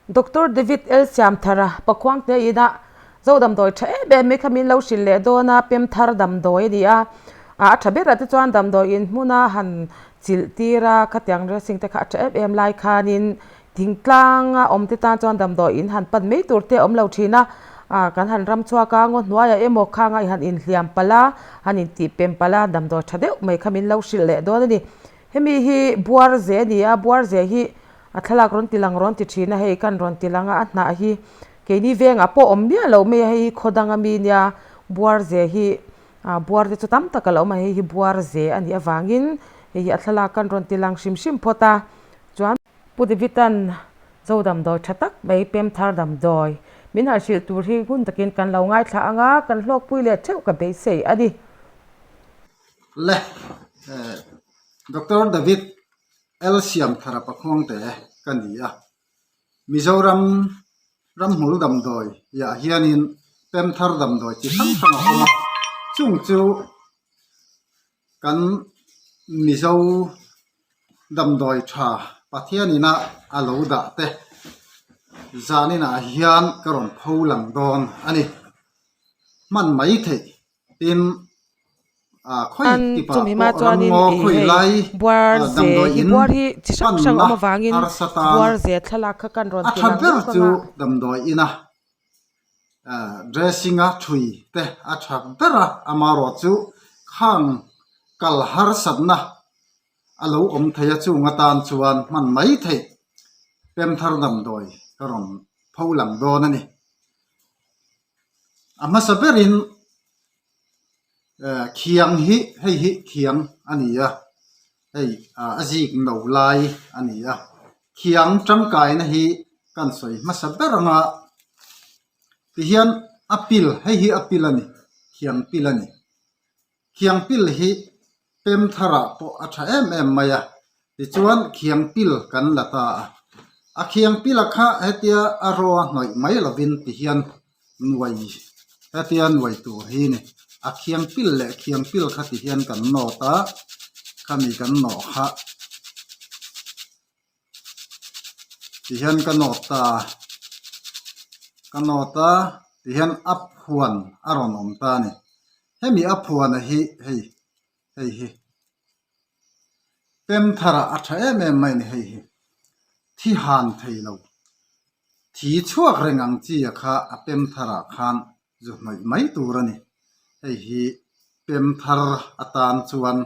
Doctor David L Siamthara Pakhuangte inah Zo damdawi tha em em mai kha min lo hrilh leh dawn a, pem thar damdawi a ni a, a tha ber ah te chuan damdawi in hmuna han chilh tir a, khatiang dressing te kha a tha em em lai khanin thingtlang a awm te tan chuan damdawi in han pan mai tur te a awm lo thin a, ah kan han ram chhuak a, ngaw hnuaiah emaw khang a i han inhliam palh a, han intih pem palh a, damdawi tha deuh mai kha min lo hrilh leh dawn a ni. Hemi hi buar ze a ni a, buar ze hi a thlalak rawn ti lang rawn ti thin a, hei kan rawn ti lang a, a hnah hi keini vengah pawh awm miah lo mai a, hei hi khaw dang ami nia buar ze hi ah buar te chu tam tak a lo awm a, hei hi buar ze a nih avangin hei hi a thlalak kan rawn ti lang hrim hrim phawt a, chuan Pu David-a'n Zo damdawi tha tak mai pem thar damdawi min han hrilh tur hi ngun takin kan lo ngaithla ang a, kan hlawkpui leh theuh ka beisei a ni. Le, Doctor David L. Siamthara Pakhuangte ka ni a, Mizoram ramhmul damdawi ah hianin pem thar damdawi chi hrang hrang a awm a, chung chu kan Mizo damdawi tha Pathian ina a lo dah te zan inah hian ka rawn pho lang dawn a ni. Hman mai theih tin ah khawi An tipa chumi hma pawh chuanin ramngaw ih khawi hei lai buar ah ze damdawi hi in buar hi chi hrang hrang panna awm avangin harsa tan buar ze thlalak kha kan rawn a ti tha lang ber bawk chu anga. damdawi ina ah dressing a thui te a tha ber a amaherawh chu khang kal harsatna a lo awm thei a chung atan chuan hman mai theih pem thar damdawi ka rawn pho lang dawn a ni. A hmasa berin eh khiang hi hei hi khiang a ni a hei ah a zik no lai a ni a khiang tangkaina hi kan sawi hmasa ber anga tihian a pil hei hi a pil a ni khiang pil a ni. Khiang pil hi pem tharah pawh a tha em em mai a, tichuan khiang pil kan la ta a. A khiang pila kha hetia a raw a hnawih mai lovin tihian nuai hetia nuai tur hi ni. A khiang pil leh khiang pil kha tihian kan nawt a, khami kan nawh kha tihian ka nawt ta a, ka nawt a tihian a phuan a rawn awm ta a ni. Hemi a phuana hi hei hei hi pem tharah a tha em em mai a ni hei hi thi han thei lo thi chhuak reng ang chi a kha a pem tharah khan zu hnawih mai tur a ni hei hi pem thar atan chuan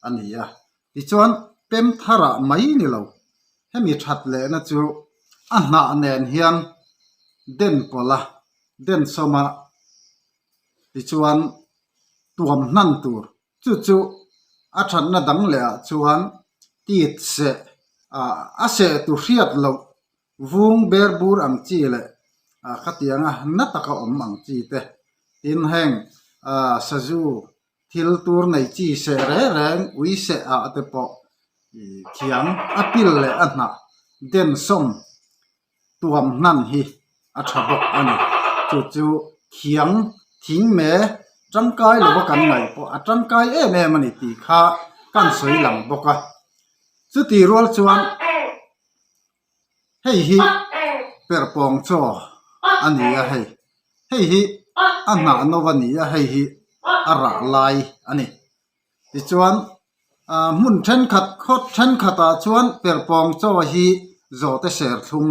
a ni a tichuan pem tharah mai ni lo hemi that lehna chu a hnah nen hian den pawlh a den sawma. Tichuan, tuam hnan tur chu chu a thatna dang leh ah chuan tit seh ah a seh tu hriat loh vung ber bur ang chi leh ah khatianga na taka awm ang chi te. Tin heng ah sazu thil tur nei chi seh reng reng ui seh ah te pawh ih thiang a pil leh a hnah densawm tuam hnan hi a tha bawk a ni. Chu chu thiang thing me tangkai lova kan ngaih pawh a tangkai em em a ni tih kha kan sawi lang bawk a. Chuti rual chuan hei hi perhpawng chaw a ni a hei. Hei hi a hnah no a ni a hei hi a rah lai a ni. Tichuan ah hmun thenkhat khaw thenkhatah chuan perhpawng chaw hi zawhte serthlum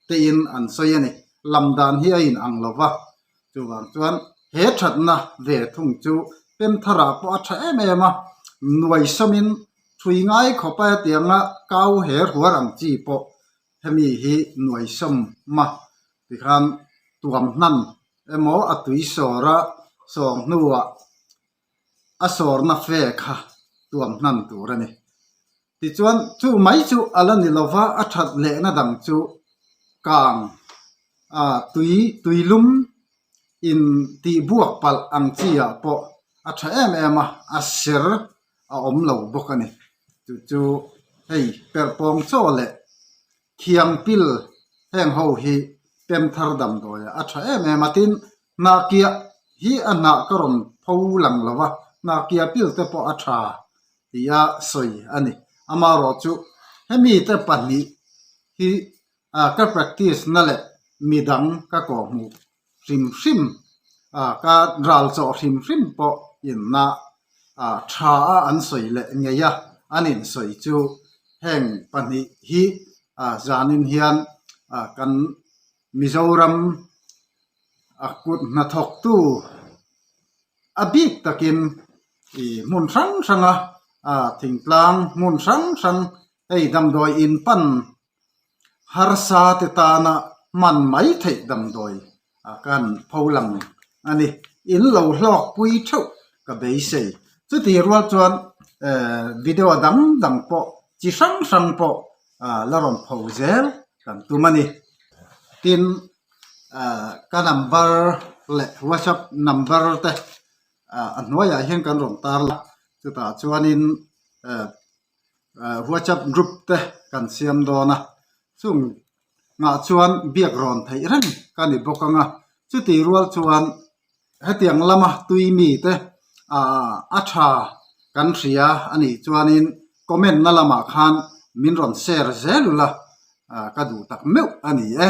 tein an sawi a ni. Lam dan hi a inang lo va, chuvang chuan he thatna ve thung chu pem tharah pawh a tha em em a, nuai sawmin thui ngai khawpa hetianga kau her huar ang chi pawh hemi hi nuai sawm a tikhan tuam hnan emaw a tui sawra sawng hnuah a sawrna fe kha tuam hnan tur a ni. Tichuan, chu mai chu a la ni lova, a that lehna dang chu kang a tui tuilum in tih buak palh ang chi ah pawh a tha em em a, a ser a awm lo bawk a ni. Chu chu hei perhpawng chaw leh Thiang pil heng ho hi pem thar damdawi a tha em em a, tin hnahkiah hi a hnah ka rawn pho lang lo va, hnahkiah pil te pawh a tha tih a sawi a ni. Amaherawhchu hemi te pahnih hi. ka practice na leh midang ka kawhhmuh hrim hrim ka ral chawh hrim hrim pawh inna tha a an sawi leh ngei a, an insawi chu heng pahnih hi zanin hian kan Mizoram a kut hnathawktu a bik takin ih hmun hrang hranga thingtlang hmun hrang hrang hei damdawi in pan harsa te tana hman mai theih damdawi kan pho lang a ni. In lo hlawk pui theuh ka beisei. Chuti rual chuan video dang dang pawh chi hrang hrang pawh la rawn pho zel kan tum a ni. Tin, ka number leh whatsapp number te a hnuaiah hian kan rawn tar la, chutah chuanin whatsapp group te kan siam dawn a, chung ngah chuan biak rawn theih reng ka ni bawk ang a, chutih rual chuan hetiang lama tui mite ah a tha kan hria a nih chuanin comment na lamah khan min rawn share zel ula ka duh tak meuh a ni e.